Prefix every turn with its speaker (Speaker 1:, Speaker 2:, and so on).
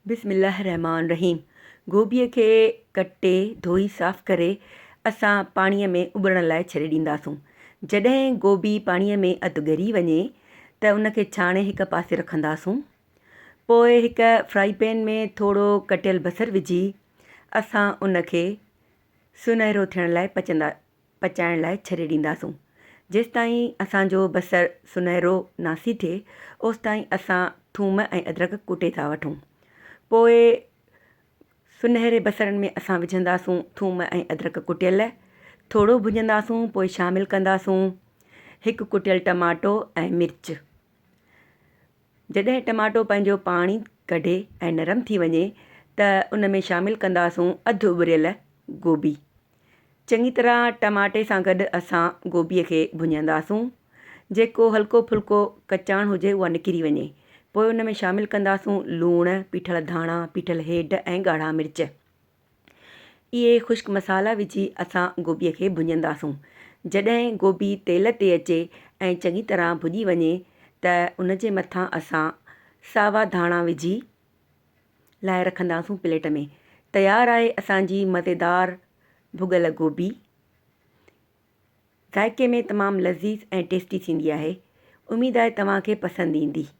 Speaker 1: بسم الله الرحمٰن الرحيم گوبيء کي ڪٽي ڌوئي صاف ڪري اسان پاڻيء ۾ اٻرڻ لاء ڇڏي ڏينداسون. جڏهن گوبي پاڻيء ۾ اڌ ڳري وڃي ته ان کي ڇاڻي هڪ پاسي رکنداسون. پوء هڪ فرائي پين ۾ ٿورو ڪٽيل بصر وجهي اسان ان کي سنهرو ٿيڻ لاء پچندا پچائڻ لاء ڇڏي ڏينداسون. جيستائين اسان جو بصر سنهرو ناسي ٿئي اوستائين اسان ٿوم ۽ ادرڪ ڪٽي ٿا وٺون. پوء سنهري بصرن ۾ اسان وجهنداسون ٿوم ۽ ادرڪ ڪٽيل. ٿورو ڀڃنداسون پوء شامل ڪنداسون هڪ ڪٽيل ٽماٽو ۽ مرچ. جڏهن ٽماٽو پنهنجو پاڻي ڪڍي ۽ نرم ٿي وڃي ته ان ۾ شامل ڪنداسون اڌ اٻريل گوبي. چڱي طرح ٽماٽي سان گڏ اسان گوبيء کي ڀڃنداسون، جيڪو هلڪو ڦلڪو ڪچاڻ هجي اها نڪري وڃي. پوء ان ۾ شامل ڪنداسون لوڻ، پيٺل ڌاڻا، پيٺل هيڊ ۽ ڳاڙها مرچ. اهي خشڪ مصالحا وجهي اسان گوبيء کي ڀڃنداسون. جڏهن گوبي تيل تي اچي ۽ چڱي طرح ڀڄي وڃي ته ان جي مٿان اسان ساوا ڌاڻا وجهي لاهي رکنداسون پليٽ ۾. تيار آهي اسان جي مزيدار ڀڳل گوبي. ذائقي ۾ تمام لذيذ ۽ ٽيسٽي ٿيندي آهي. اميد آهي توهان کي پسند ايندي.